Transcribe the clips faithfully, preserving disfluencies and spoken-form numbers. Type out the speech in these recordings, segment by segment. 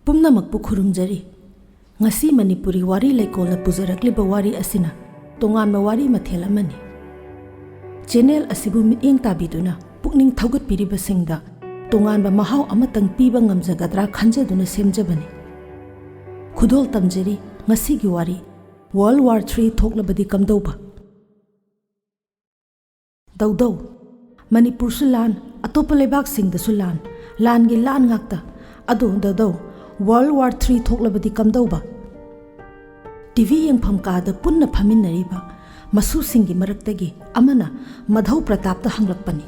ꯄꯨꯝꯅꯃꯛꯄꯨ ꯈꯨꯔꯨꯝꯖꯔꯤ꯫ ꯉꯁꯤ ꯃꯅꯤꯄꯨꯔꯤ ꯋꯥꯔꯤ ꯂꯩꯀꯣꯜꯅ ꯄꯨꯖꯔꯛꯂꯤꯕ ꯋꯥꯔꯤ ꯑꯁꯤꯅ ꯇꯣꯉꯥꯟꯕ ꯋꯥꯔꯤ ꯃꯊꯦꯜ ꯑꯃꯅꯤ꯫ ꯆꯦꯅꯦꯜ ꯑꯁꯤꯕꯨ ꯃꯤꯠꯌꯦꯡ ꯇꯥꯕꯤꯗꯨꯅ ꯄꯨꯛꯅꯤꯡ ꯊꯧꯒꯠꯄꯤꯔꯤꯕꯁꯤꯡꯗ ꯇꯣꯉꯥꯟꯕ ꯃꯍꯥꯎ ꯑꯃꯇꯪ ꯄꯤꯕ ꯉꯝꯖꯒꯗ꯭ꯔꯥ ꯈꯟꯖꯗꯨꯅ ꯁꯦꯝꯖꯕꯅꯤ꯫ ꯈꯨꯗꯣꯜ ꯇꯝꯖꯔꯤ ꯉꯁꯤꯒꯤ ꯋꯥꯔꯤ, World War Three ꯊꯣꯛꯂꯕꯗꯤ ꯀꯝꯗꯧꯕ? ꯗꯧꯗꯧ, ꯃꯅꯤꯄꯨꯔꯁꯨ ꯂꯥꯟ, ꯑꯇꯣꯞꯄ ꯂꯩꯕꯥꯛꯁꯤꯡꯗꯁꯨ ꯂꯥꯟ, ꯂꯥꯟꯒꯤ ꯂꯥꯟ ꯉꯥꯛꯇ꯫ ꯑꯗꯣ ꯗꯧꯗꯧ, World War Three ꯊꯣꯛꯂꯕꯗꯤ ꯀꯝꯗꯧꯕ? ꯇꯤ ꯚꯤ ꯌꯦꯡꯐꯝ ꯀꯥꯗ ꯄꯨꯟꯅ ꯐꯝꯃꯤꯟꯅꯔꯤꯕ ꯃꯁꯨꯁꯤꯡꯒꯤ ꯃꯔꯛꯇꯒꯤ ꯑꯃꯅ ꯃꯙꯧ ꯄ꯭ꯔꯇꯥꯞꯇ ꯍꯪꯂꯛꯄꯅꯤ꯫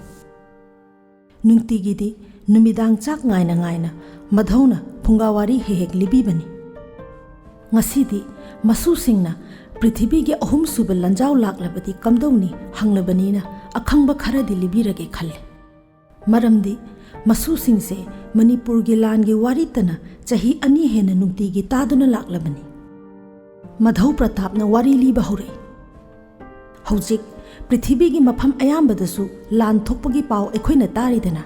ꯅꯨꯡꯇꯤꯒꯤꯗꯤ ꯅꯨꯃꯤꯗꯥꯡ ꯆꯥꯛ ꯉꯥꯏꯅ ꯉꯥꯏꯅ ꯃꯙꯧꯅ ꯐꯨꯡꯒꯥ ꯋꯥꯔꯤ ꯍꯦꯛ ꯍꯦꯛ ꯂꯤꯕꯤꯕꯅꯤ꯫ ꯉꯁꯤꯗꯤ ꯃꯁꯨꯁꯤꯡꯅ "ꯄ꯭ꯔꯤꯊꯤꯕꯤꯒꯤ ꯑꯍꯨꯝꯁꯨꯕ ꯂꯥꯟꯖꯥꯎ ꯂꯥꯛꯂꯕꯗꯤ ꯀꯝꯗꯧꯅꯤ?" ꯍꯪꯂꯕꯅꯤꯅ ꯑꯈꯪꯕ ꯈꯔꯗꯤ ꯂꯤꯕꯤꯔꯒꯦ ꯈꯜꯂꯦ꯫ ꯃꯔꯝꯗꯤ ꯃꯁꯨꯁꯤꯡꯁꯦ ꯃꯅꯤꯄꯨꯔꯒꯤ ꯂꯥꯟꯒꯤ ꯋꯥꯔꯤꯇꯅ ꯆꯍꯤ ꯑꯅꯤ ꯍꯦꯟꯅ ꯅꯨꯡꯇꯤꯒꯤ ꯇꯥꯗꯨꯅ ꯂꯥꯛꯂꯕꯅꯤ꯫ ꯃꯙꯧ ꯄ꯭ꯔꯇꯥꯞꯅ ꯋꯥꯔꯤ ꯂꯤꯕ ꯍꯧꯔꯛꯏ꯫ ꯍꯧꯖꯤꯛ ꯄ꯭ꯔꯤꯊꯤꯕꯤꯒꯤ ꯃꯐꯝ ꯑꯌꯥꯝꯕꯗꯁꯨ ꯂꯥꯟ ꯊꯣꯛꯄꯒꯤ ꯄꯥꯎ ꯑꯩꯈꯣꯏꯅ ꯇꯥꯔꯤꯗꯅ꯫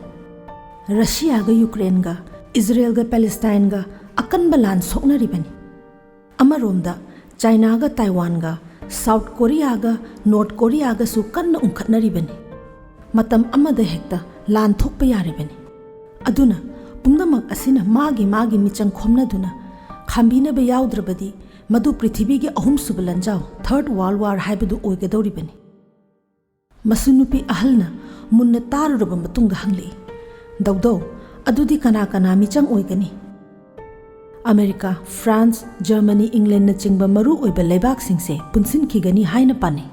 ꯔꯁꯤꯌꯥꯒ ꯌꯨꯀ꯭ꯔꯦꯟꯒ, ꯏꯖꯔꯦꯜꯒ ꯄꯦꯂꯦꯁꯇꯥꯏꯟꯒ ꯑꯀꯟꯕ ꯂꯥꯟ ꯁꯣꯛꯅꯔꯤꯕꯅꯤ꯫ ꯑꯃꯔꯣꯝꯗ ꯆꯥꯏꯅꯥꯒ ꯇꯥꯏꯋꯥꯟꯒ, ꯁꯥꯎꯠ ꯀꯣꯔꯤꯌꯥꯒ ꯅꯣꯔꯠ ꯀꯣꯔꯤꯌꯥꯒꯁꯨ ꯀꯟꯅ ꯎꯪꯈꯠꯅꯔꯤꯕꯅꯤ꯫ ꯃꯇꯝ ꯑꯃꯗ ꯍꯦꯛꯇ ꯂꯥꯟ ꯊꯣꯛꯄ ꯌꯥꯔꯤꯕꯅꯤ꯫ ꯑꯗꯨꯅ ꯄꯨꯝꯅꯃꯛ ꯑꯁꯤꯅ ꯃꯥꯒꯤ ꯃꯥꯒꯤ ꯃꯤꯆꯪ ꯈꯣꯝꯅꯗꯨꯅ ꯈꯥꯝꯕꯤꯅꯕ ꯌꯥꯎꯗ꯭ꯔꯕꯗꯤ ꯃꯗꯨ ꯄ꯭ꯔꯤꯊꯤꯕꯤꯒꯤ ꯑꯍꯨꯝꯁꯨꯕ ꯂꯥꯟꯖꯥꯎ, Third World War ꯍꯥꯏꯕꯗꯨ ꯑꯣꯏꯒꯗꯧꯔꯤꯕꯅꯤ꯫ ꯃꯁꯨ ꯅꯨꯄꯤ ꯑꯍꯜꯅ ꯃꯨꯟꯅ ꯇꯥꯔꯨꯔꯕ ꯃꯇꯨꯡꯗ ꯍꯪꯂꯛꯏ, "ꯗꯧꯗꯧ, ꯑꯗꯨꯗꯤ ꯀꯅꯥ ꯀꯅꯥ ꯃꯤꯆꯪ ꯑꯣꯏꯒꯅꯤ?" "ꯑꯃꯦꯔꯤꯀꯥ, ꯐ꯭ꯔꯥꯟꯁ, ꯖꯔꯃꯅꯤ, ꯏꯪꯂꯦꯟꯅꯆꯤꯡꯕ ꯃꯔꯨ ꯑꯣꯏꯕ ꯂꯩꯕꯥꯛꯁꯤꯡꯁꯦ ꯄꯨꯟꯁꯤꯟꯈꯤꯒꯅꯤ ꯍꯥꯏꯅ ꯄꯥꯅꯩ꯫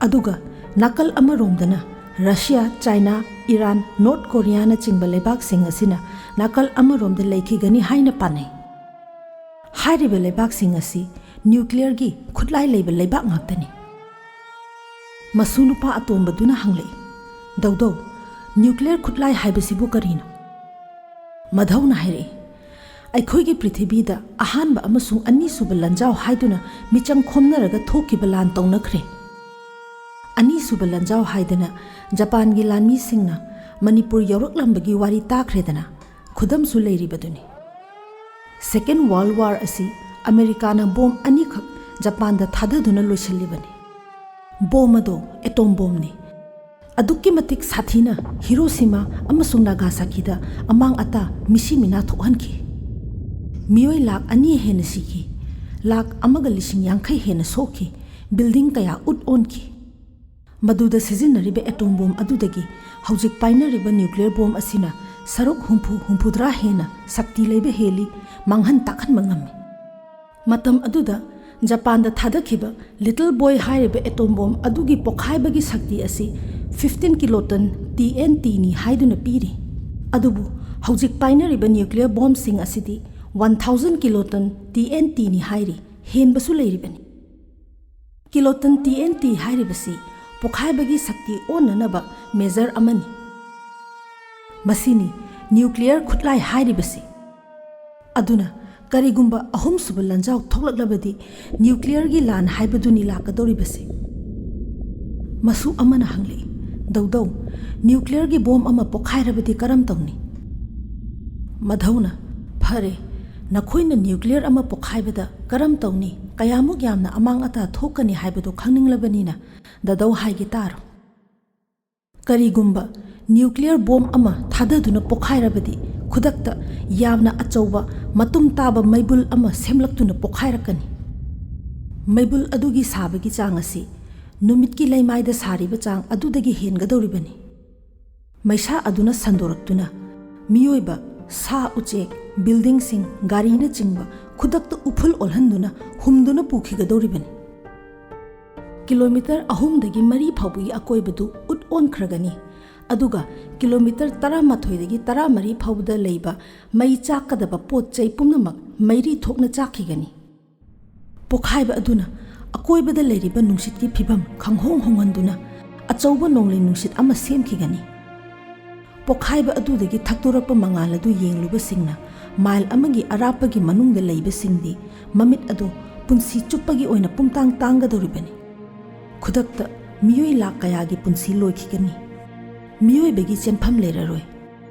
ꯑꯗꯨꯒ ꯅꯥꯀꯜ ꯑꯃꯔꯣꯝꯗꯅ ꯔꯁꯤꯌꯥ, ꯆꯥꯏꯅꯥ, ꯏꯔꯥꯟ, ꯅꯣꯔꯠ ꯀꯣꯔꯤꯌꯥꯅꯆꯤꯡꯕ ꯂꯩꯕꯥꯛꯁꯤꯡ ꯑꯁꯤꯅ ꯅꯥꯀꯜ ꯑꯃꯔꯣꯝꯗ ꯂꯩꯈꯤꯒꯅꯤ ꯍꯥꯏꯅ ꯄꯥꯅꯩ꯫ ꯍꯥꯏꯔꯤꯕ ꯂꯩꯕꯥꯛꯁꯤꯡ ꯑꯁꯤ ꯅ꯭ꯌꯨꯀ꯭ꯂꯤꯌꯔꯒꯤ ꯈꯨꯠꯂꯥꯏ ꯂꯩꯕ ꯂꯩꯕꯥꯛ ꯉꯥꯛꯇꯅꯤ꯫" ꯃꯁꯨ ꯅꯨꯄꯥ ꯑꯇꯣꯝꯕꯗꯨꯅ ꯍꯪꯂꯛꯏ, "ꯗꯧꯗꯧ, ꯅ꯭ꯌꯨꯀ꯭ꯂꯤꯌꯔ ꯈꯨꯠꯂꯥꯏ ꯍꯥꯏꯕꯁꯤꯕꯨ ꯀꯔꯤꯅꯣ?" ꯃꯙꯧꯅ ꯍꯥꯏꯔꯛꯏ, "ꯑꯩꯈꯣꯏꯒꯤ ꯄ꯭ꯔꯤꯊꯤꯕꯤꯗ ꯑꯍꯥꯟꯕ ꯑꯃꯁꯨꯡ ꯑꯅꯤꯁꯨꯕ ꯂꯥꯟꯖꯥꯎ ꯍꯥꯏꯗꯨꯅ ꯃꯤꯆꯪ ꯈꯣꯝꯅꯔꯒ ꯊꯣꯛꯈꯤꯕ ꯂꯥꯟ ꯇꯧꯅꯈ꯭ꯔꯦ꯫ ꯑꯅꯤꯁꯨꯕ ꯂꯥꯟꯖꯥꯎ ꯍꯥꯏꯗꯅ ꯖꯄꯥꯟꯒꯤ ꯂꯥꯟꯃꯤꯁꯤꯡꯅ ꯃꯅꯤꯄꯨꯔ ꯌꯧꯔꯛꯂꯝꯕꯒꯤ ꯋꯥꯔꯤ ꯇꯥꯈ꯭ꯔꯦꯗꯅ, ꯈꯨꯗꯝꯁꯨ ꯂꯩꯔꯤꯕꯗꯨꯅꯤ꯫ Second World War ꯑꯁꯤ ꯑꯃꯦꯔꯤꯀꯥꯅ ꯕꯣꯝ ꯑꯅꯤꯈꯛ ꯖꯄꯥꯟꯗ ꯊꯥꯗꯗꯨꯅ ꯂꯣꯏꯁꯤꯜꯂꯤꯕꯅꯤ꯫ ꯕꯣꯝ ꯑꯗꯣ ꯑꯦꯇꯣꯝ ꯕꯣꯝꯅꯤ꯫ ꯑꯗꯨꯛꯀꯤ ꯃꯇꯤꯛ ꯁꯥꯊꯤꯅ ꯍꯤꯔꯣꯁꯤꯃꯥ ꯑꯃꯁꯨꯡ ꯅꯥꯒꯥꯁꯥꯀꯤꯗ ꯑꯃꯥꯡ ꯑꯇꯥ, ꯃꯤꯁꯤ ꯃꯤꯅꯥ ꯊꯣꯛꯍꯟꯈꯤ꯫ ꯃꯤꯑꯣꯏ ꯂꯥꯈ ꯑꯅꯤ ꯍꯦꯟꯅ ꯁꯤꯈꯤ, ꯂꯥꯈ ꯑꯃꯒ ꯂꯤꯁꯤꯡ ꯌꯥꯡꯈꯩ ꯍꯦꯟꯅ ꯁꯣꯛꯈꯤ, ꯕꯤꯜꯗꯤꯡ ꯀꯌꯥ ꯎꯠ ꯑꯣꯟꯈꯤ꯫ ꯃꯗꯨꯗ ꯁꯤꯖꯤꯟꯅꯔꯤꯕ ꯑꯦꯇꯣꯝ ꯕꯣꯝ ꯑꯗꯨꯗꯒꯤ ꯍꯧꯖꯤꯛ ꯄꯥꯏꯅꯔꯤꯕ ꯅ꯭ꯌꯨꯀ꯭ꯂꯤꯌꯔ ꯕꯣꯝ ꯑꯁꯤꯅ ꯁꯔꯨꯛ ꯍꯨꯝꯐꯨ ꯍꯨꯝꯐꯨꯇꯔꯥ ꯍꯦꯟꯅ ꯁꯛꯇꯤ ꯂꯩꯕ ꯍꯦꯜꯂꯤ, ꯃꯥꯡꯍꯟ ꯇꯥꯛꯍꯟꯕ ꯉꯝꯃꯤ꯫ ꯃꯇꯝ ꯑꯗꯨꯗ ꯖꯄꯥꯟꯗ ꯊꯥꯗꯈꯤꯕ ꯂꯤꯇꯜ ꯕꯣꯏ ꯍꯥꯏꯔꯤꯕ ꯑꯦꯇꯣꯝ ꯕꯣꯝ ꯑꯗꯨꯒꯤ ꯄꯣꯈꯥꯏꯕꯒꯤ ꯁꯛꯇꯤ ꯑꯁꯤ ꯐꯤꯐꯇꯤꯟ ꯀꯤꯂꯣꯇꯟ ꯇꯤ ꯑꯦꯟ ꯇꯤꯅꯤ ꯍꯥꯏꯗꯨꯅ ꯄꯤꯔꯤ꯫ ꯑꯗꯨꯕꯨ ꯍꯧꯖꯤꯛ ꯄꯥꯏꯅꯔꯤꯕ ꯅ꯭ꯌꯨꯀ꯭ꯂꯤꯌꯔ ꯕꯣꯝꯁꯤꯡ ꯑꯁꯤꯗꯤ ꯋꯥꯟ ꯊꯥꯎꯖꯟ ꯀꯤꯂꯣꯇꯟ ꯇꯤ ꯑꯦꯟ ꯇꯤꯅꯤ ꯍꯥꯏꯔꯤ, ꯍꯦꯟꯕꯁꯨ ꯂꯩꯔꯤꯕꯅꯤ꯫ ꯀꯤꯂꯣꯇꯟ ꯇꯤ ꯑꯦꯟ ꯇꯤ ꯍꯥꯏꯔꯤꯕꯁꯤ ꯄꯣꯈꯥꯏꯕꯒꯤ ꯁꯛꯇꯤ ꯑꯣꯟꯅꯅꯕ ꯃꯦꯖꯔ ꯑꯃꯅꯤ꯫ ꯃꯁꯤꯅꯤ ꯅ꯭ꯌꯨꯀ꯭ꯂꯤꯌꯔ ꯈꯨꯠꯂꯥꯏ ꯍꯥꯏꯔꯤꯕꯁꯤ꯫ ꯑꯗꯨꯅ ꯀꯔꯤꯒꯨꯝꯕ ꯑꯍꯨꯝꯁꯨꯕ ꯂꯥꯟꯖꯥꯎ ꯊꯣꯛꯂꯛꯂꯕꯗꯤ ꯅ꯭ꯌꯨꯀ꯭ꯂꯤꯌꯔꯒꯤ ꯂꯥꯟ ꯍꯥꯏꯕꯗꯨꯅꯤ ꯂꯥꯛꯀꯗꯧꯔꯤꯕꯁꯤ꯫ ꯃꯁꯨ ꯑꯃꯅ ꯍꯪꯂꯛꯏ, "ꯗꯧꯗꯧ, ꯅ꯭ꯌꯨꯀ꯭ꯂꯤꯌꯔꯒꯤ ꯕꯣꯝ ꯑꯃ ꯄꯣꯈꯥꯏꯔꯕꯗꯤ ꯀꯔꯝ ꯇꯧꯅꯤ?" ꯃꯙꯧꯅ, "ꯐꯔꯦ, ꯅꯈꯣꯏꯅ ꯅ꯭ꯌꯨꯀ꯭ꯂꯤꯌꯔ ꯑꯃ ꯄꯣꯈꯥꯏꯕꯗ ꯀꯔꯝ ꯇꯧꯅꯤ, ꯀꯌꯥꯃꯨꯛ ꯌꯥꯝꯅ ꯑꯃꯥꯡ ꯑꯇꯥ ꯊꯣꯛꯀꯅꯤ ꯍꯥꯏꯕꯗꯨ ꯈꯪꯅꯤꯡꯂꯕꯅꯤꯅ ꯗꯗꯧ ꯍꯥꯏꯒꯦ ꯇꯥꯔꯣ꯫ ꯀꯔꯤꯒꯨꯝꯕ ꯅ꯭ꯌꯨꯀ꯭ꯂꯤꯌꯔ ꯕꯣꯝ ꯑꯃ ꯊꯥꯗꯗꯨꯅ ꯄꯣꯈꯥꯏꯔꯕꯗꯤ ꯈꯨꯗꯛꯇ ꯌꯥꯝꯅ ꯑꯆꯧꯕ ꯃꯇꯨꯝ ꯇꯥꯕ ꯃꯩꯕꯨꯜ ꯑꯃ ꯁꯦꯝꯂꯛꯇꯨꯅ ꯄꯣꯈꯥꯏꯔꯛꯀꯅꯤ꯫ ꯃꯩꯕꯨꯜ ꯑꯗꯨꯒꯤ ꯁꯥꯕꯒꯤ ꯆꯥꯡ ꯑꯁꯤ ꯅꯨꯃꯤꯠꯀꯤ ꯂꯩꯃꯥꯏꯗ ꯁꯥꯔꯤꯕ ꯆꯥꯡ ꯑꯗꯨꯗꯒꯤ ꯍꯦꯟꯒꯗꯧꯔꯤꯕꯅꯤ꯫ ꯃꯩꯁꯥ ꯑꯗꯨꯅ ꯁꯟꯗꯣꯔꯛꯇꯨꯅ ꯃꯤꯑꯣꯏꯕ, ꯁꯥ ꯎꯆꯦꯛ, ꯕꯤꯜꯗꯤꯡꯁꯤꯡ, ꯒꯥꯔꯤꯅꯆꯤꯡꯕ ꯈꯨꯗꯛꯇ ꯎꯐꯨꯜ ꯑꯣꯜꯍꯟꯗꯨꯅ ꯍꯨꯝꯗꯨꯅ ꯄꯨꯈꯤꯒꯗꯧꯔꯤꯕꯅꯤ꯫ ꯀꯤꯂꯣꯃꯤꯇꯔ ꯑꯍꯨꯝꯗꯒꯤ ꯃꯔꯤ ꯐꯥꯎꯕꯒꯤ ꯑꯀꯣꯏꯕꯗꯨ ꯎꯠ ꯑꯣꯟꯈ꯭ꯔꯒꯅꯤ, ꯑꯗꯨꯒ ꯀꯤꯂꯣꯃꯤꯇꯔ ꯇꯔꯥꯃꯥꯊꯣꯏꯗꯒꯤ ꯇꯔꯥꯃꯔꯤ ꯐꯥꯎꯕꯗ ꯂꯩꯕ ꯃꯩ ꯆꯥꯛꯀꯗꯕ ꯄꯣꯠ ꯆꯩ ꯄꯨꯝꯅꯃꯛ ꯃꯩꯔꯤ ꯊꯣꯛꯅ ꯆꯥꯛꯈꯤꯒꯅꯤ꯫ ꯄꯣꯈꯥꯏꯕ ꯑꯗꯨꯅ ꯑꯀꯣꯏꯕꯗ ꯂꯩꯔꯤꯕ ꯅꯨꯡꯁꯤꯠꯀꯤ ꯐꯤꯚꯝ ꯈꯪꯍꯣꯡ ꯍꯣꯡꯍꯟꯗꯨꯅ ꯑꯆꯧꯕ ꯅꯣꯡꯂꯩ ꯅꯨꯡꯁꯤꯠ ꯑꯃ ꯁꯦꯝꯈꯤꯒꯅꯤ꯫ ꯄꯣꯈꯥꯏꯕ ꯑꯗꯨꯗꯒꯤ ꯊꯛꯇꯣꯔꯛꯄ ꯃꯉꯥꯜ ꯑꯗꯨ ꯌꯦꯡꯂꯨꯕꯁꯤꯡꯅ ꯃꯥꯏꯜ ꯑꯃꯒꯤ ꯑꯔꯥꯞꯄꯒꯤ ꯃꯅꯨꯡꯗ ꯂꯩꯕꯁꯤꯡꯗꯤ ꯃꯃꯤꯠ ꯑꯗꯨ ꯄꯨꯟꯁꯤ ꯆꯨꯞꯄꯒꯤ ꯑꯣꯏꯅ ꯄꯨꯝꯇꯥꯡ ꯇꯥꯡꯒꯗꯧꯔꯤꯕꯅꯤ꯫ ꯈꯨꯗꯛꯇ ꯃꯤꯑꯣꯏ ꯂꯥꯈ ꯀꯌꯥꯒꯤ ꯄꯨꯟꯁꯤ ꯂꯣꯏꯈꯤꯒꯅꯤ꯫ ꯃꯤꯑꯣꯏꯕꯒꯤ ꯆꯦꯟꯐꯝ ꯂꯩꯔꯔꯣꯏ꯫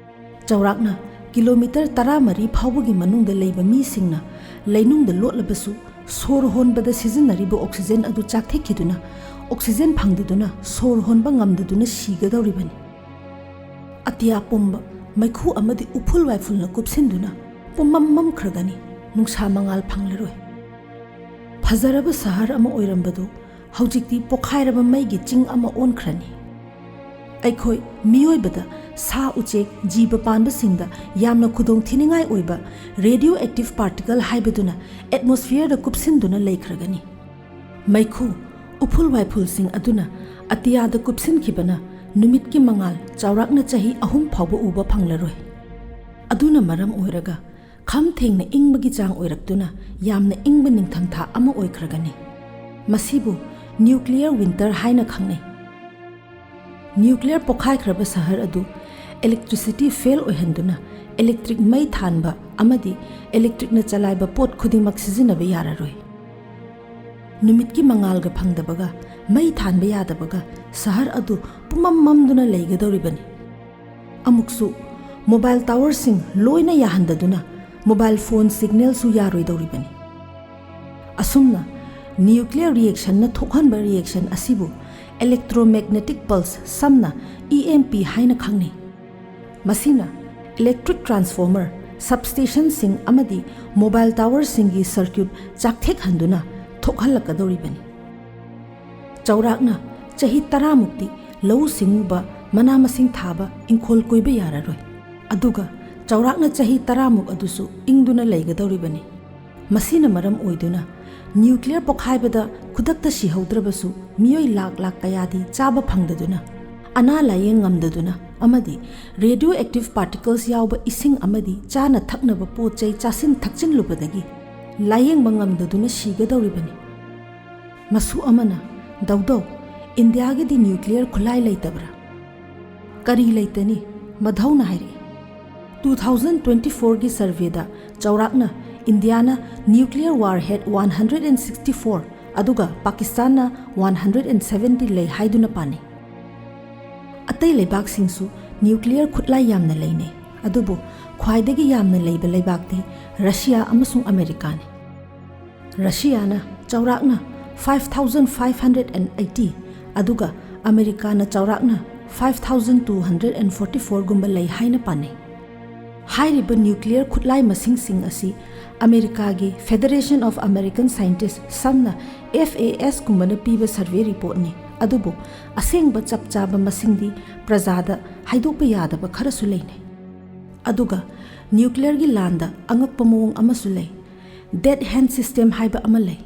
ꯆꯥꯎꯔꯥꯛꯅ ꯀꯤꯂꯣꯃꯤꯇꯔ ꯇꯔꯥꯃꯔꯤ ꯐꯥꯎꯕꯒꯤ ꯃꯅꯨꯡꯗ ꯂꯩꯕ ꯃꯤꯁꯤꯡꯅ ꯂꯩꯅꯨꯡꯗ ꯂꯣꯠꯂꯕꯁꯨ ꯁꯣꯔ ꯍꯣꯟꯕꯗ ꯁꯤꯖꯤꯟꯅꯔꯤꯕ oxygen ꯑꯗꯨ ꯆꯥꯛꯊꯦꯛꯈꯤꯗꯨꯅ oxygen ꯐꯪꯗꯗꯨꯅ ꯁꯣꯔ ꯍꯣꯟꯕ ꯉꯝꯗꯗꯨꯅ ꯁꯤꯒꯗꯧꯔꯤꯕꯅꯤ꯫ ꯑꯇꯤꯌꯥ ꯄꯨꯝꯕ ꯃꯩꯈꯨ ꯑꯃꯗꯤ ꯎꯐꯨꯜ ꯋꯥꯏꯐꯨꯜꯅ ꯀꯨꯞꯁꯤꯟꯗꯨꯅ ꯄꯨꯝꯃꯝ ꯃꯝꯈ꯭ꯔꯒꯅꯤ, ꯅꯨꯡꯁꯥ ꯃꯉꯥꯜ ꯐꯪꯂꯔꯣꯏ꯫ ꯐꯖꯔꯕ ꯁꯍꯔ ꯑꯃ ꯑꯣꯏꯔꯝꯕꯗꯨ ꯍꯧꯖꯤꯛꯇꯤ ꯄꯣꯈꯥꯏꯔꯕ ꯃꯩꯒꯤ ꯆꯤꯡ ꯑꯃ ꯑꯣꯟꯈ꯭ꯔꯅꯤ꯫ ꯑꯩꯈꯣꯏ ꯃꯤꯑꯣꯏꯕꯗ, ꯁꯥ ꯎꯆꯦꯛ, ꯖꯤꯕ ꯄꯥꯟꯕꯁꯤꯡꯗ ꯌꯥꯝꯅ ꯈꯨꯗꯣꯡ ꯊꯤꯅꯤꯡꯉꯥꯏ ꯑꯣꯏꯕ ꯔꯦꯗꯤꯑꯣ ꯑꯦꯛꯇꯤꯚ ꯄꯥꯔꯇꯤꯀꯜ ꯍꯥꯏꯕꯗꯨꯅ ꯑꯦꯠꯃꯣꯁꯐꯤꯌꯔꯗ ꯀꯨꯞꯁꯤꯟꯗꯨꯅ ꯂꯩꯈ꯭ꯔꯒꯅꯤ꯫ ꯃꯩꯈꯨ, ꯎꯐꯨꯜ ꯋꯥꯏꯐꯨꯜꯁꯤꯡ ꯑꯗꯨꯅ ꯑꯇꯤꯌꯥꯗ ꯀꯨꯞꯁꯤꯟꯈꯤꯕꯅ ꯅꯨꯃꯤꯠꯀꯤ ꯃꯉꯥꯜ ꯆꯥꯎꯔꯥꯛꯅ ꯆꯍꯤ ꯑꯍꯨꯝ ꯐꯥꯎꯕ ꯎꯕ ꯐꯪꯂꯔꯣꯏ꯫ ꯑꯗꯨꯅ ꯃꯔꯝ ꯑꯣꯏꯔꯒ ꯈꯝ ꯊꯦꯡꯅ ꯏꯪꯕꯒꯤ ꯆꯥꯡ ꯑꯣꯏꯔꯛꯇꯨꯅ ꯌꯥꯝꯅ ꯏꯪꯕ ꯅꯤꯡꯊꯝꯊꯥ ꯑꯃ ꯑꯣꯏꯈ꯭ꯔꯒꯅꯤ꯫ ꯃꯁꯤꯕꯨ ꯅ꯭ꯌꯨꯀ꯭ꯂꯤꯌꯔ ꯋꯤꯟꯇꯔ ꯍꯥꯏꯅ ꯈꯪꯅꯩ꯫ ꯅ꯭ꯌꯨꯀ꯭ꯂꯤꯌꯔ ꯄꯣꯈꯥꯏꯈ꯭ꯔꯕ ꯁꯍꯔ ꯑꯗꯨ ꯏꯂꯦꯛꯇ꯭ꯔꯤꯁꯤꯇꯤ ꯐꯦꯜ ꯑꯣꯏꯍꯟꯗꯨꯅ ꯏꯂꯦꯛꯇ꯭ꯔꯤꯛ ꯃꯩ ꯊꯥꯟꯕ ꯑꯃꯗꯤ ꯏꯂꯦꯛꯇ꯭ꯔꯤꯛꯅ ꯆꯂꯥꯏꯕ ꯄꯣꯠ ꯈꯨꯗꯤꯡꯃꯛ ꯁꯤꯖꯤꯟꯅꯕ ꯌꯥꯔꯔꯣꯏ꯫ ꯅꯨꯃꯤꯠꯀꯤ ꯃꯉꯥꯜꯒ ꯐꯪꯗꯕꯒ ꯃꯩ ꯊꯥꯟꯕ ꯌꯥꯗꯕꯒ ꯁꯍꯔ ꯑꯗꯨ ꯄꯨꯝꯃꯝ ꯃꯝꯗꯨꯅ ꯂꯩꯒꯗꯧꯔꯤꯕꯅꯤ꯫ ꯑꯃꯨꯛꯁꯨ ꯃꯣꯕꯥꯏꯜ ꯇꯥꯋꯔꯁꯤꯡ ꯂꯣꯏꯅ ꯌꯥꯍꯟꯗꯗꯨꯅ ꯃꯣꯕꯥꯏꯜ ꯐꯣꯟ ꯁꯤꯒꯅꯦꯜꯁꯨ ꯌꯥꯔꯣꯏꯗꯧꯔꯤꯕꯅꯤ꯫ ꯑꯁꯨꯝꯅ ꯅ꯭ꯌꯨꯀ꯭ꯂꯤꯌꯔ ꯔꯤꯑꯦꯛꯁꯟꯅ ꯊꯣꯛꯍꯟꯕ ꯔꯤꯑꯦꯛꯁꯟ ꯑꯁꯤꯕꯨ ꯏꯂꯦꯛꯇ꯭ꯔꯣꯃꯦꯒꯅꯦꯇꯤꯛ ꯄꯜꯁ, ꯁꯝꯅ ꯏ ꯑꯦꯝ ꯄꯤ ꯍꯥꯏꯅ ꯈꯪꯅꯩ꯫ ꯃꯁꯤꯅ ꯏꯂꯦꯛꯇ꯭ꯔꯤꯛ ꯇ꯭ꯔꯥꯟꯁꯐꯣꯔꯃꯔ, ꯁꯕꯁ꯭ꯇꯦꯁꯟꯁꯤꯡ ꯑꯃꯗꯤ ꯃꯣꯕꯥꯏꯜ ꯇꯥꯋꯔꯁꯤꯡꯒꯤ ꯁꯔꯀ꯭ꯌꯨꯠ ꯆꯥꯛꯊꯦꯛꯍꯟꯗꯨꯅ ꯊꯣꯛꯍꯜꯂꯛꯀꯗꯧꯔꯤꯕꯅꯤ꯫ ꯆꯥꯎꯔꯥꯛꯅ ꯆꯍꯤ ꯇꯔꯥꯃꯨꯛꯇꯤ ꯂꯧꯎ ꯁꯤꯡꯎꯕ, ꯃꯅꯥ ꯃꯁꯤꯡ ꯊꯥꯕ, ꯏꯪꯈꯣꯜ ꯀꯣꯏꯕ ꯌꯥꯔꯔꯣꯏ꯫ ꯑꯗꯨꯒ ꯆꯥꯎꯔꯥꯛꯅ ꯆꯍꯤ ꯇꯔꯥꯃꯨꯛ ꯑꯗꯨꯁꯨ ꯏꯪꯗꯨꯅ ꯂꯩꯒꯗꯧꯔꯤꯕꯅꯤ꯫ ꯃꯁꯤꯅ ꯃꯔꯝ ꯑꯣꯏꯗꯨꯅ ꯅ꯭ꯌꯨꯀ꯭ꯂꯤꯌꯔ ꯄꯣꯈꯥꯏꯕꯗ ꯈꯨꯗꯛꯇ ꯁꯤꯍꯧꯗ꯭ꯔꯕꯁꯨ ꯃꯤꯑꯣꯏ ꯂꯥꯛ ꯂꯥꯛ ꯀꯌꯥꯗꯤ ꯆꯥꯕ ꯐꯪꯗꯗꯨꯅ, ꯑꯅꯥ ꯂꯥꯌꯦꯡ ꯉꯝꯗꯗꯨꯅ ꯑꯃꯗꯤ ꯔꯦꯗꯤꯑꯣ ꯑꯦꯛꯇꯤꯚ ꯄꯥꯔꯇꯤꯀꯜꯁ ꯌꯥꯎꯕ ꯏꯁꯤꯡ ꯑꯃꯗꯤ ꯆꯥꯅ ꯊꯛꯅꯕ ꯄꯣꯠ ꯆꯩ ꯆꯥꯁꯤꯟ ꯊꯛꯆꯤꯟꯂꯨꯕꯗꯒꯤ ꯂꯥꯌꯦꯡꯕ ꯉꯝꯗꯗꯨꯅ ꯁꯤꯒꯗꯧꯔꯤꯕꯅꯤ꯫ ꯃꯁꯨ ꯑꯃꯅ, "ꯗꯧꯗꯧ, ꯏꯟꯗꯤꯌꯥꯒꯤꯗꯤ ꯅ꯭ꯌꯨꯀ꯭ꯂꯤꯌꯔ ꯈꯨꯠꯂꯥꯏ ꯂꯩꯇꯕ꯭ꯔꯥ?" "ꯀꯔꯤ ꯂꯩꯇꯅꯤ?" ꯃꯙꯧꯅ ꯍꯥꯏꯔꯛꯏ꯫ ꯇꯨ ꯊꯥꯎꯖꯟ ꯇ꯭ꯋꯦꯟꯇꯤ ꯐꯣꯔꯒꯤ ꯁꯔꯚꯦꯗ ꯆꯥꯎꯔꯥꯛꯅ ꯏꯟꯗꯤꯌꯥꯅ nuclear warhead one hundred and sixty four, ꯑꯗꯨꯒ ꯄꯥꯀꯤꯁꯇꯥꯟꯅ ꯋꯥꯟ ꯍꯟꯗ꯭ꯔꯦꯗ ꯑꯦꯟ ꯁꯚꯦꯟꯇꯤ ꯂꯩ ꯍꯥꯏꯗꯨꯅ ꯄꯥꯅꯩ꯫ ꯑꯇꯩ ꯂꯩꯕꯥꯛꯁꯤꯡꯁꯨ ꯅ꯭ꯌꯨꯀ꯭ꯂꯤꯌꯔ ꯈꯨꯠꯂꯥꯏ ꯌꯥꯝꯅ ꯂꯩꯅꯩ꯫ ꯑꯗꯨꯕꯨ ꯈ꯭ꯋꯥꯏꯗꯒꯤ ꯌꯥꯝꯅ ꯂꯩꯕ ꯂꯩꯕꯥꯛꯇꯤ ꯔꯁꯤꯌꯥ ꯑꯃꯁꯨꯡ ꯑꯃꯦꯔꯤꯀꯥꯅꯤ꯫ ꯔꯁꯤꯌꯥꯅ ꯆꯥꯎꯔꯥꯛꯅ five thousand five hundred and eighty, ꯑꯗꯨꯒ ꯑꯃꯦꯔꯤꯀꯥꯅ ꯆꯥꯎꯔꯥꯛꯅ five thousand two hundred and forty fourꯒꯨꯝꯕ ꯂꯩ ꯍꯥꯏꯅ ꯄꯥꯅꯩ꯫ ꯍꯥꯏꯔꯤꯕ ꯅ꯭ꯌꯨꯀ꯭ꯂꯤꯌꯔ ꯈꯨꯠꯂꯥꯏ ꯃꯁꯤꯡꯁꯤꯡ ꯑꯁꯤ ꯑꯃꯦꯔꯤꯀꯥꯒꯤ Federation of American Scientists, ꯁꯝꯅ F A S ꯀꯨꯝꯕꯅ ꯄꯤꯕ ꯁꯔꯚꯦ ꯔꯤꯄꯣꯔꯠꯅꯤ꯫ ꯑꯗꯨꯕꯨ ꯑꯁꯦꯡꯕ ꯆꯞ ꯆꯥꯕ ꯃꯁꯤꯡꯗꯤ ꯄ꯭ꯔꯖꯥꯗ ꯍꯥꯏꯗꯣꯛꯄ ꯌꯥꯗꯕ ꯈꯔꯁꯨ ꯂꯩꯅꯩ꯫ ꯑꯗꯨꯒ ꯅ꯭ꯌꯨꯀ꯭ꯂꯤꯌꯔꯒꯤ ꯂꯥꯟꯗ ꯑꯉꯛꯄ ꯃꯑꯣꯡ ꯑꯃꯁꯨ ꯂꯩ꯫ Dead hand system ꯍꯥꯏꯕ ꯑꯃ ꯂꯩ꯫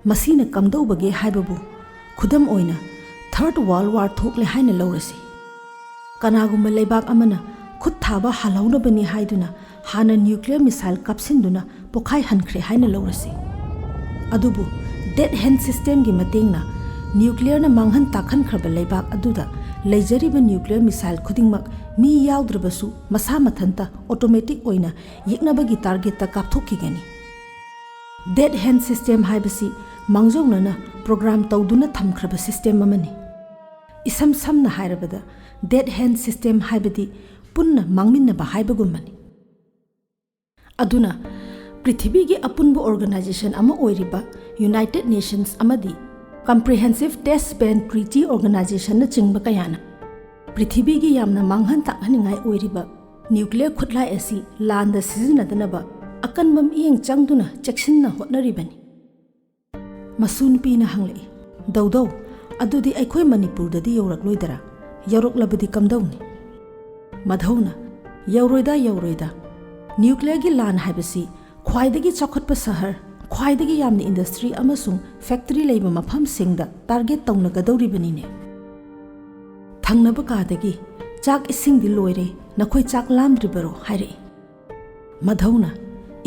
ꯃꯁꯤꯅ ꯀꯝꯗꯧꯕꯒꯦ ꯍꯥꯏꯕꯕꯨ, ꯈꯨꯗꯝ ꯑꯣꯏꯅ, Third World War ꯊꯣꯛꯂꯦ ꯍꯥꯏꯅ ꯂꯧꯔꯁꯤ꯫ ꯀꯅꯥꯒꯨꯝꯕ ꯂꯩꯕꯥꯛ ꯑꯃꯅ ꯈꯨꯠ ꯊꯥꯕ ꯍꯜꯍꯧꯅꯕꯅꯤ ꯍꯥꯏꯗꯨꯅ ꯍꯥꯟꯅ ꯅ꯭ꯌꯨꯀ꯭ꯂꯤꯌꯔ ꯃꯤꯁꯥꯏꯜ ꯀꯥꯞꯁꯤꯟꯗꯨꯅ ꯄꯣꯈꯥꯏꯍꯟꯈ꯭ꯔꯦ ꯍꯥꯏꯅ ꯂꯧꯔꯁꯤ꯫ ꯑꯗꯨꯕꯨ dead hand systemꯒꯤ ꯃꯇꯦꯡꯅ ꯅ꯭ꯌꯨꯀ꯭ꯂꯤꯌꯔꯅ ꯃꯥꯡꯍꯟ ꯇꯥꯛꯍꯟꯈ꯭ꯔꯕ ꯂꯩꯕꯥꯛ ꯑꯗꯨꯗ ꯂꯩꯖꯔꯤꯕ ꯅ꯭ꯌꯨꯀ꯭ꯂꯤꯌꯔ ꯃꯤꯁꯥꯏꯜ ꯈꯨꯗꯤꯡꯃꯛ ꯃꯤ ꯌꯥꯎꯗ꯭ꯔꯕꯁꯨ ꯃꯁꯥ ꯃꯊꯟꯇ automatic ꯑꯣꯏꯅ ꯌꯦꯛꯅꯕꯒꯤ targetꯇ ꯀꯥꯞꯊꯣꯛꯈꯤꯒꯅꯤ꯫ Dead hand system ꯍꯥꯏꯕꯁꯤ ꯃꯥꯡꯖꯧꯅꯅ program ꯇꯧꯗꯨꯅ ꯊꯝꯈ꯭ꯔꯕ system ꯑꯃꯅꯤ꯫ ꯏꯁꯝ ꯁꯝꯅ ꯍꯥꯏꯔꯕꯗ, dead hand system ꯍꯥꯏꯕꯗꯤ ꯄꯨꯟꯅ ꯃꯥꯡꯃꯤꯟꯅꯕ ꯍꯥꯏꯕꯒꯨꯝꯕꯅꯤ꯫ ꯑꯗꯨꯅ, ꯄ꯭ꯔꯤꯊꯤꯕꯤꯒꯤ ꯑꯄꯨꯟꯕ organization ꯑꯃ ꯑꯣꯏꯔꯤꯕ United Nations ꯑꯃꯗꯤ Comprehensive Test Ban Treaty Organizationꯅꯆꯤꯡꯕ ꯀꯌꯥꯅ ꯄ꯭ꯔꯤꯊꯤꯕꯤꯒꯤ ꯌꯥꯝꯅ ꯃꯥꯡꯍꯟ ꯇꯥꯛꯍꯟꯅꯤꯡꯉꯥꯏ ꯑꯣꯏꯔꯤꯕ ꯅ꯭ꯌꯨꯀ꯭ꯂꯤꯌꯔ ꯈꯨꯠꯂꯥꯏ ꯑꯁꯤ ꯂꯥꯟꯗ ꯁꯤꯖꯤꯟꯅꯗꯅꯕ ꯑꯀꯟꯕ ꯃꯤꯠꯌꯦꯡ ꯆꯪꯗꯨꯅ ꯆꯦꯛꯁꯤꯟꯅ ꯍꯣꯠꯅꯔꯤꯕꯅꯤ꯫ ꯃꯁꯨ ꯅꯨꯄꯤꯅ ꯍꯪꯂꯛꯏ, "ꯗꯧꯗꯧ, ꯑꯗꯨꯗꯤ ꯑꯩꯈꯣꯏ ꯃꯅꯤꯄꯨꯔꯗꯗꯤ ꯌꯧꯔꯛꯂꯣꯏꯗꯔꯥ? ꯌꯧꯔꯛꯂꯕꯗꯤ ꯀꯝꯗꯧꯅꯤ?" ꯃꯙꯧꯅ, "ꯌꯧꯔꯣꯏꯗ, ꯌꯧꯔꯣꯏꯗ꯫ ꯅ꯭ꯌꯨꯀ꯭ꯂꯤꯌꯔꯒꯤ ꯂꯥꯟ ꯍꯥꯏꯕꯁꯤ ꯈ꯭ꯋꯥꯏꯗꯒꯤ ꯆꯥꯎꯈꯠꯄ ꯁꯍꯔ, ꯈ꯭ꯋꯥꯏꯗꯒꯤ ꯌꯥꯝꯅ industry ꯑꯃꯁꯨꯡ factory ꯂꯩꯕ ꯃꯐꯝꯁꯤꯡꯗ target ꯇꯧꯅꯒꯗꯧꯔꯤꯕꯅꯤꯅꯦ꯫ ꯊꯪꯅꯕ ꯀꯥꯗꯒꯤ, 'ꯆꯥꯛ ꯏꯁꯤꯡꯗꯤ ꯂꯣꯏꯔꯦ, ꯅꯈꯣꯏ ꯆꯥꯛ ꯂꯥꯝꯗ꯭ꯔꯤꯕꯔꯣ?' ꯍꯥꯏꯔꯛꯏ꯫ ꯃꯙꯧꯅ,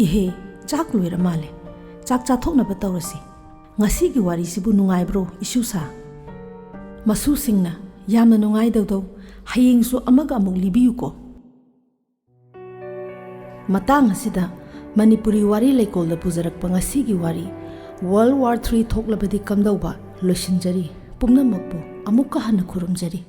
"ꯏꯍꯦ, ꯆꯥꯛ ꯂꯣꯏꯔ ꯃꯥꯜꯂꯦ꯫ ꯆꯥꯛ ꯆꯥꯊꯣꯛꯅꯕ ꯇꯧꯔꯁꯤ꯫ ꯉꯁꯤꯒꯤ ꯋꯥꯔꯤꯁꯤꯕꯨ ꯅꯨꯡꯉꯥꯏꯕ꯭ꯔꯣ, ꯏꯁꯨꯁꯥ?" ꯃꯁꯨꯁꯤꯡꯅ, "ꯌꯥꯝꯅ ꯅꯨꯡꯉꯥꯏ, ꯗꯧꯗꯧ꯫ ꯍꯌꯦꯡꯁꯨ ꯑꯃꯒ ꯑꯃꯨꯛ ꯂꯤꯕꯤꯌꯨꯀꯣ꯫" ꯃꯇꯥꯡ ꯑꯁꯤꯗ ꯃꯅꯤꯄꯨꯔꯤ ꯋꯥꯔꯤ ꯂꯩꯀꯣꯜꯗ ꯄꯨꯖꯔꯛꯄ ꯉꯁꯤꯒꯤ ꯋꯥꯔꯤ, World War Three ꯊꯣꯛꯂꯕꯗꯤ ꯀꯝꯗꯧꯕ, ꯂꯣꯏꯁꯤꯟꯖꯔꯤ꯫ ꯄꯨꯝꯅꯃꯛꯄꯨ ꯑꯃꯨꯛꯀ ꯍꯟꯅ ꯈꯨꯔꯨꯝꯖꯔꯤ꯫